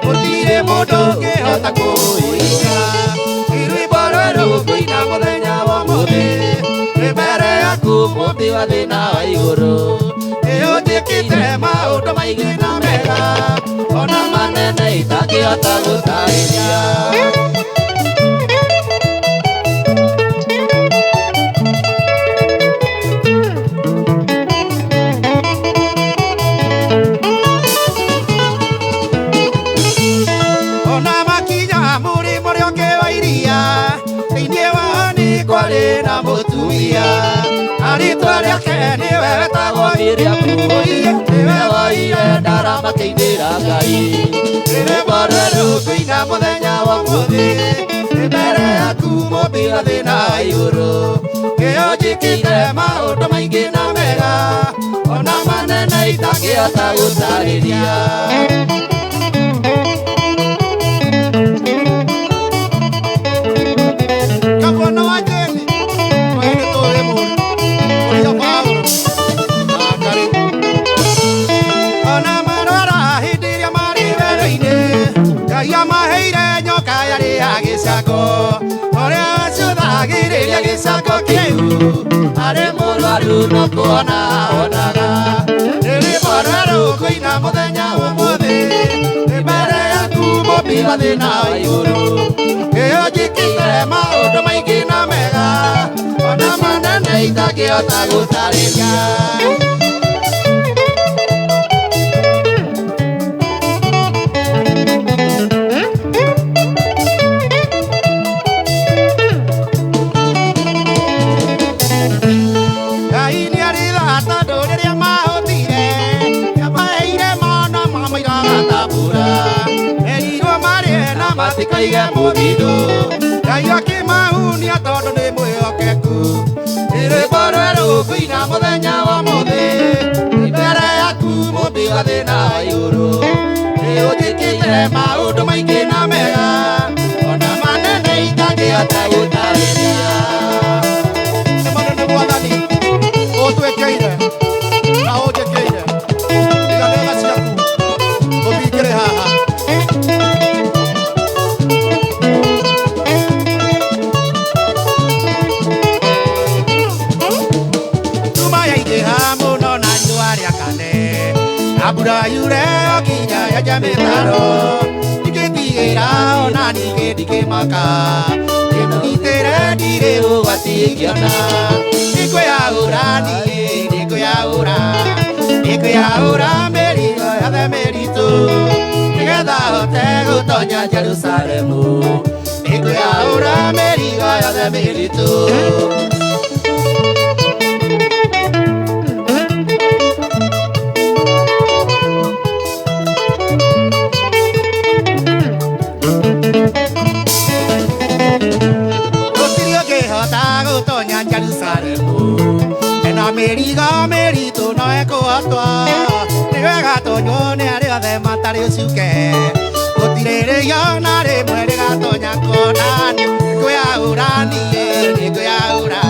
gũtirĩ mũndũ ũngĩhota kũũhingũra. Rwĩmbo rwerũ ngũina mũthenya wa ũmũthĩ nĩ mbere yaku mũmbi wa thĩ na wa igũrũ nĩũnjĩkĩte maũndũ maingĩ na mega ona manene itangĩhota gũtarĩria. Ona makinya mũrĩmo ũrĩa ũngĩ wa iria thĩinĩ wao nĩ kwarĩ na mũtumia na rĩtwa rĩake nĩwe wetagwo Miriamu nĩwe woire ndarama makĩinĩra Ngai. Rwĩmbo rwerũ ngũina mũthenya wa ũmũthĩ nĩ mbere yaku mũmbi wa thĩ na igũrũ nĩũnjĩkĩte maũndũ maingĩ na mega ona manene itangĩhota gũtarĩria. Kabwana wa Jeni twahĩndĩ tũrĩ mũru ũrĩa Paũlũ na Ngarĩ ona marwara hĩndĩ ĩrĩa marĩ werũ-inĩ Ngai amaheire nyoka yarĩ ya gĩcango ũrĩa wacũthagĩrĩria gĩcango kĩu arĩ mũrwaru no kuona onaga. Rwĩmbo rwerũ ngũina mũthenya wa ũmũthĩ nĩ mbere yaku mũmbi wa thĩ na wa igũrũ nĩũnjĩkĩte maũndũ maingĩ na mega ona manene itangĩhota gũtarĩria. Ngai nĩarĩ tha tondũ rĩrĩa mahũtire nĩamaheire mana mamoiraga ta mbura merirwo marĩe na matikaige mũthithũ Ngai akĩmahunia tondũ nĩ mwĩhokeku. Rwĩmbo rwerũ ngũina mũthenya wa ũmũthĩ nĩ mbere yaku mũmbi wa thĩ na wa igũrũ nĩũnjĩkĩte maũndũ maingĩ na mega ona manene itangĩhota gũtarĩria. Nĩ manene Mwathani ũtwĩkĩire na ũnjĩkĩire iga nĩga ciaku tũthingĩre haha. Nduma yaingĩha mũno na riũa rĩakane na mbura yure o nginya yenje mĩtaro ndingĩtigĩra ona ningĩ ndingĩmaka ndĩmũgitĩre ndirĩ ũgwati ingĩona nĩngwĩyaũra niĩ nĩngwĩyaũra nĩngwĩyaũra mĩrigo yothe mĩritũ nĩgetha hote gũtonya Jerusalemu nĩngwĩyaũra mĩrigo yothe mĩritũ. Gũtirĩ ũngĩhota gũtonya Jerusalemu ena mĩrigo mĩritũ no ĩkũhotwo nĩ wega tonywo nĩ arĩa othe matarĩ ũcuke gũtirĩ rĩo na rĩmwe rĩgatonya kuona nĩngwĩyaũra niĩ nĩngwĩyaũra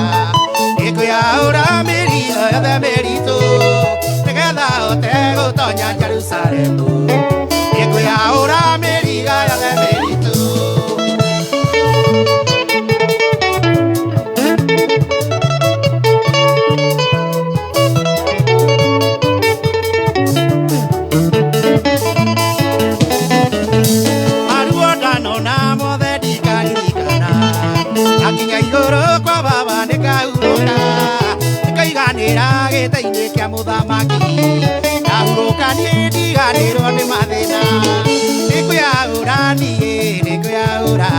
nĩngwĩyaũra mĩrigo yothe mĩritũ nĩgetha hote gũtonya Jerusalemu. Jerusalemu nĩngwĩyaũra mĩrigo yothe mĩritũ. Maruo ndanona mothe ndikaririkana, akinya igũrũ kwa baba nĩngahurũka, nĩngaiganĩra gĩtĩ-inĩ kĩa mũthamaki, ndahurũka niĩ ndiganĩrwo nĩ mathĩna. Nĩngwĩyaũra niĩ, nĩngwĩyaũra,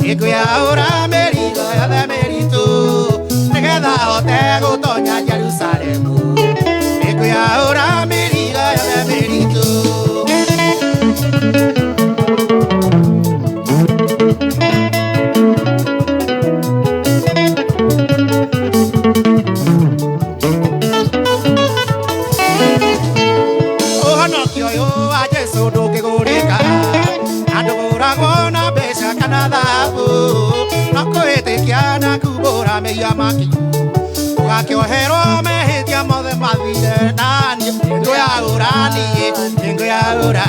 nĩngwĩyaũra mĩrigo yothe mĩritũ, nĩgetha hote gũtonya Jerusalemu. Nĩngwĩyaũra mĩrigo yothe mĩritũ. Ũhonokio ũyũ wa Jesũ ndũngĩgũrĩka, na ndũgũragwo na mbeca kana thahabu, no kwĩtĩkia na kumbũra mehia maku, ũgakĩoherwo mehĩtia mothe mathire. Na niĩ nĩngwĩyaũra, niĩ nĩngwĩyaũra,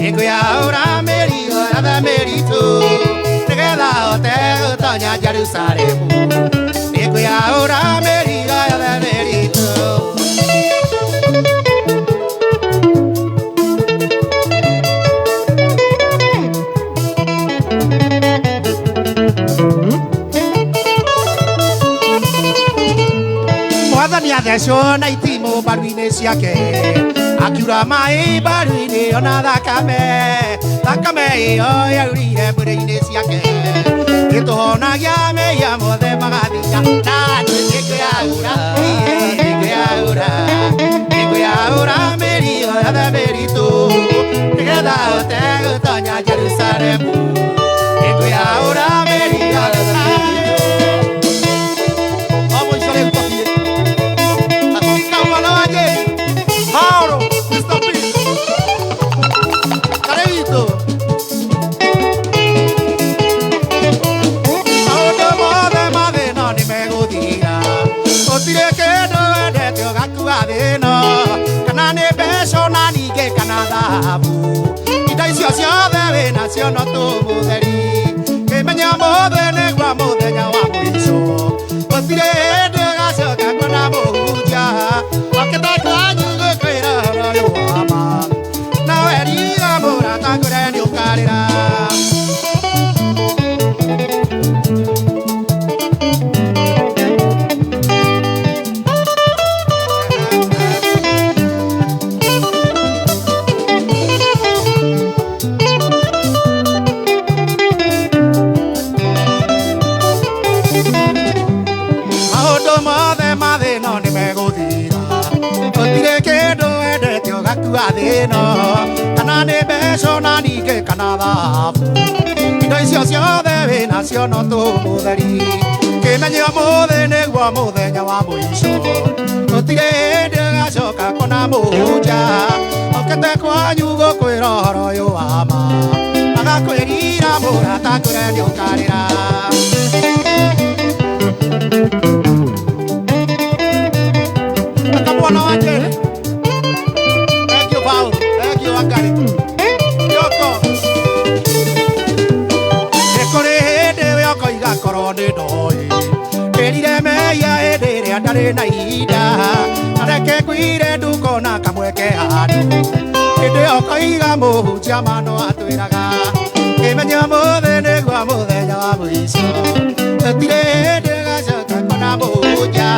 nĩngwĩyaũra mĩrigo yothe mĩritũ, nĩgetha hote gũtonya Jerusalemu. Nĩngwĩyaũra mĩrigo yothe mĩritũ. Mwathani athecwo na itimũ mbaru-inĩ ciake, akiura maĩ mbaru-inĩ ona thakame, thakame ĩyo yaurire mwĩrĩ-inĩ ciake, ĩtũhonagia mehia mothe magathira. Na niĩ nĩngwĩyaũra, niĩ nĩngwĩyaũra, nĩngwĩyaũra mĩrigo yothe mĩritũ, nĩgetha hote gũtonya Jerusalemu. Nĩngwĩyaũra mĩrigo yothe mĩritũ. O mũico rĩu tũthiĩ. Hakika mwana wa Jeri, Haoro, Mr. P. Karĩwitũ. Maũndũ mothe ma thĩ-ĩno nĩmegũthira, gũtirĩ kĩndũ wendete ũgakua thĩ-ĩno, kana nĩ mbeca ona ningĩ kana thahabu, indo icio ciothe wĩnacio no tũmũtheri. Kĩmenya mũthĩ nĩguo mũthenya wa mũico, gũtirĩ hĩndĩ ũgacoka kuona mũhunjia okĩte kwanyu gũkwĩra ũhoro ũyũ wa ma, nawe riga mũrata ngũre nĩũkarĩra. Maũndũ mothe ma thĩ-ĩno nĩmegũthira, gũtirĩ kĩndũ wendete ũgakua thĩ-ĩno, kana nĩ mbeca ona ningĩ kana thahabu, indo icio ciothe wĩnacio no tũmũtheri. Kĩmenye ũmũthĩ nĩguo mũthenya wa mũico, gũtirĩ hĩndĩ ũgacoka kuona mũhunjia okĩte kwanyu gũkwĩra ũhoro ũyũ wa ma, agakwĩrira mũrata ngũre nĩũkarĩra. Mwana wa Njeri. Thank you, Paul. Thank you, Wangari. Yoko. Nĩ kũrĩ hĩndĩ ũkoiga korwo nĩ ndoĩ, ndĩrire mehia hĩndĩ ĩrĩa ndarĩ na ihinda, na reke ngwĩre ndukona kamweke handũ. Hĩndĩ ĩyo ũkoiga mũhunjia ma no atwĩraga, kĩmenye ũmũthĩ nĩguo mũthenya wa mũico, gũtirĩ hĩndĩ ũgacoka kuona mũhunjia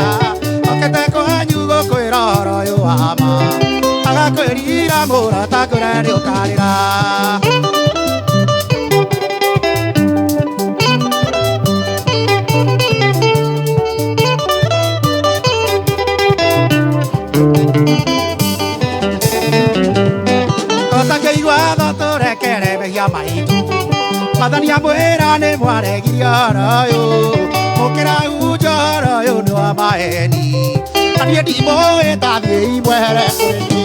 okĩte kwanyu gũkwĩra ũhoro ũyũ wa ma, agakwĩrira mũrata ngũre nĩũkarĩra. Tũtangĩigua tho tũrekere mehia maitũ, Mwathani amwĩra nĩ mwaregirie ũhoro ũyũ, mũkĩrahunja ũhoro ũyũ nĩ wa maheni, na niĩ ndimũĩ ta thiĩi mwehere kũrĩ niĩ.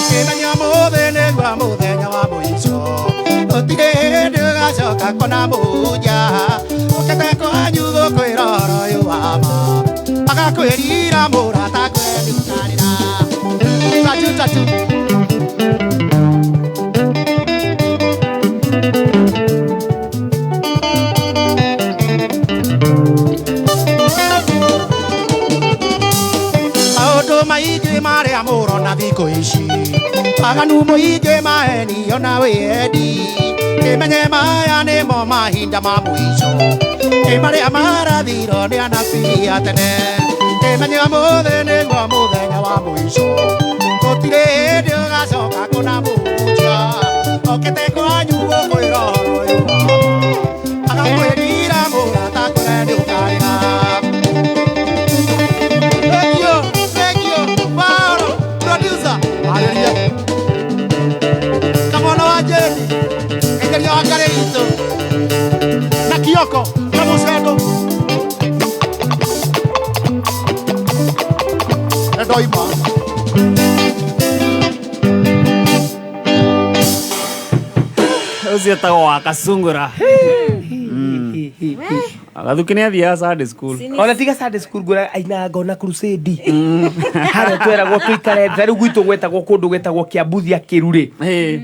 Kĩmenya ũmũthĩ nĩguo mũthenya wa mũico, gũtirĩ hĩndĩ ũgacoka kuona mũhunjia okĩte kwanyu gũkwĩra ũhoro ũyũ wa ma, agakwĩrira mũrata ngwĩre nĩũkarĩra. Tatu tatu. Maũndũ maingĩ marĩa mũrona thikũ ici, waganu mũingĩ, mahenio na wĩyendi, kĩmenye maya nĩmo mahinda ma mũico. Ĩ marĩa marathirwo nĩ anabii a tene, kĩmenye ũmũthĩ nĩguo mũthenya wa mũico. Gũtirĩ hĩndĩ ũgacoka kũna mũhunjia okĩte kwanyu gũkwĩra ũhoro ũyũ wa ma, agakwĩrira mũrata kũre nĩ ũkarĩha. Thank you, thank you, Paolo, producer. Arĩria. Kamwana wa Jeni, Engeria wa Ngarĩ witũ. Na Kioko, na Mũcendo. Nĩndoima. Ũcio etagwo wa Kasungura. Gathuki nĩ athiaga Sunday school. Ona tiga Sunday school, ngura ainaga ngona crusade harĩa tweragwo tũikare ta rĩu gwitũ gwetagwo kũndũ gwetagwo Kĩambuthia Kĩrurĩ,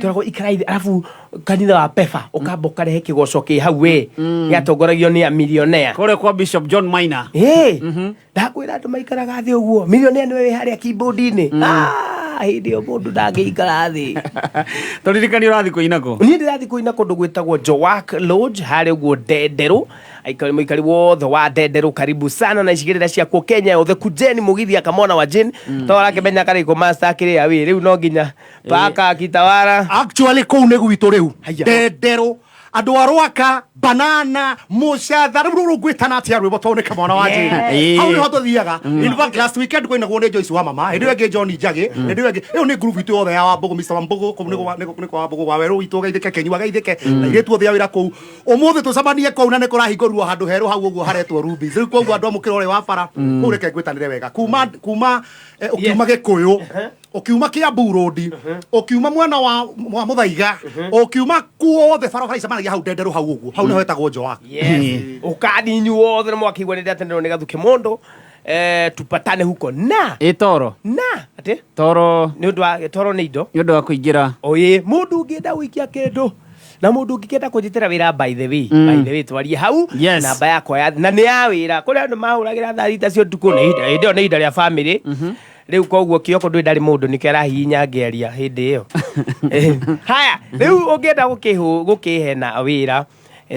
tweragwo ikara thĩ, arabu kanitha wa Pefa ũkamba ũkarehe kĩgoco kĩ hau we gĩatongoragio nĩ a millionaire. Kũrĩa kwa Bishop John Maina. Ĩĩ, ndakwĩra andũ maikaraga thĩ ũguo, millionaire nĩwe wĩ harĩa keyboard-inĩ. Ah, hĩndĩ ĩyo mũndũ ndangĩikara thĩ. Tũririkanie ũrathiĩ kũina kũ? Niĩ ndĩrathiĩ kũina kũndũ gwĩtagwo Joak Lodge harĩa ũguo Ndenderũ. Aikari, mũikari wothe wa Ndenderũ, karibu sana, na icigĩrĩra ciakuo Kenya yothe, kujeni mũgithi akamona wa Jane to arakĩmenya karĩko master kĩrĩa wĩ rĩu no nginya paka kitawara. Actually kũu nĩ gwitũ rĩu Ndenderũ, andũ a Rwaka, Banana, Mũcatha, rĩu rũrũ ngwĩtana atĩa rwĩmbo tondũ nĩ kamwana wa Jane. Hau nĩho tũthiaga. In fact, last weekend kwainagwo nĩ Joyce wa mama, hĩndĩ ĩyo ĩngĩ John Njagĩ, hĩndĩ ĩyo ĩngĩ ĩyo nĩ group itũ yothe ya Wambũgũ, Mr Wambũgũ, kũu nĩ kwa Wambũgũ, wa werũ witũ geithĩke, Kenyua geithĩke, na airĩtu othe a wĩra kũu. Ũmũthĩ tũcemanie kũu, na nĩ kũrahingũrirwo handũ herũ hau ũguo haretwo Rubies. Rĩu koguo andũ a mũkĩra ũrĩa wa bara kũu, reke ngwĩtanĩre wega kuma ũkiuma Gĩkũyũ, ũkiuma Kiambu Road, ũkiuma mwena wa Mũthaiga, ũkiuma kuothe barabara icemanagia hau Ndenderũ hau ũguo, hau nĩho hetagwo Joak. Yes, ũkani inyu wothe nĩ mwakĩigua nĩ ndatenderwo nĩ Gathuke mũndũ, tupatane huko na Ĩ toro. Na atĩ Toro. Nĩ ũndũ wa toro nĩ indo. Nĩ ũndũ wa kũingĩra. Oye, mũndũ ũngĩenda gũikia kĩndũ na mũndũ ũngĩkenda kũnjĩtĩra wĩra, by the way, by the way, twarie hau. Namba yakwa ya na nĩ ya wĩra, kũrĩa andũ mahũragĩra thaa 6 cia ũtukũ, nĩ ihinda, hĩndĩ ĩyo nĩ ihinda rĩa family rĩu, koguo kĩoko ndũĩ ndarĩ mũndũ nĩkĩo arahihinya ngĩaria hĩndĩ ĩyo. Haya, rĩu ũngĩenda gũkĩhe na wĩra,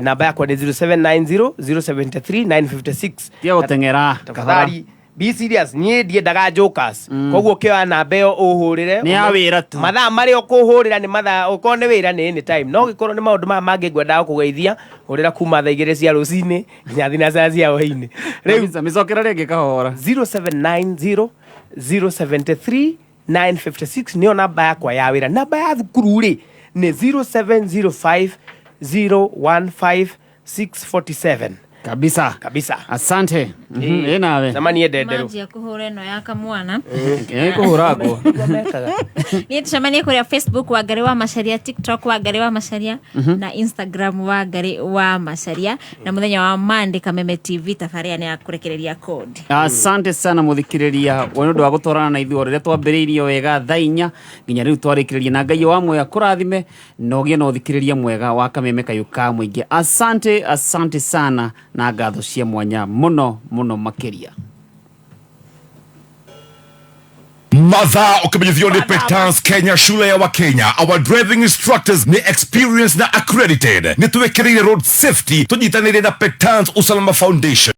namba yakwa nĩ 0790 073 956. Tiga gũteng'era. Tafadhali be serious, niĩ ndiendaga jokers, koguo ũkĩoya namba ĩyo ũhũrĩre. Nĩ ya wĩra tu. Mathaa marĩa ũkũhũrĩra nĩ mathaa ũkorwo nĩ wĩra nĩ anytime, no gĩkorwo nĩ maũndũ maya mangĩ ngwendaga kũgeithia, hũrĩra kuma thaa 2 cia rũcinĩ nginya thinacara cia hwainĩ rĩu. Kabisa, mĩcokera rĩngĩ kahora. 0790 073 956 nĩyo namba yakwa ya wĩra. Namba ya thukuru rĩ nĩ 0705 015 647. Kabisa. Kabisa. Asante. Ĩ nawe. Cemanie Ndenderũ. Manjia kũhũra ĩno ya kamwana. Kũhũragwo. Niĩ tũcemanie kũrĩa Facebook Wangarĩ wa Macaria, TikTok Wangarĩ wa Macaria, na Instagram Wangarĩ wa Macaria, na mũthenya wa Monday Kameme TV tabarĩra nĩ ya kũrekereria code. Asante sana mũthikĩrĩria we nĩ ũndũ wa gũtwarana na ithuĩ o rĩrĩa twambĩrĩirie wega thaa 4 nginya rĩu twarĩkĩrĩria, na Ngai wa muoyo akũrathime na ũgĩe na ũthikĩrĩria mwega wa Kameme Kayũ ka Mũingĩ. Asante, asante sana, na ngatho cia mwanya mũno mũno makĩria. Mathaa ũkĩmenyithio nĩ Petans Kenya, shule ya Wakenya. Our driving instructors ni experienced na accredited. Nĩ twĩkĩrĩire road safety, tũnyitanĩire na Petans Usalama Foundation.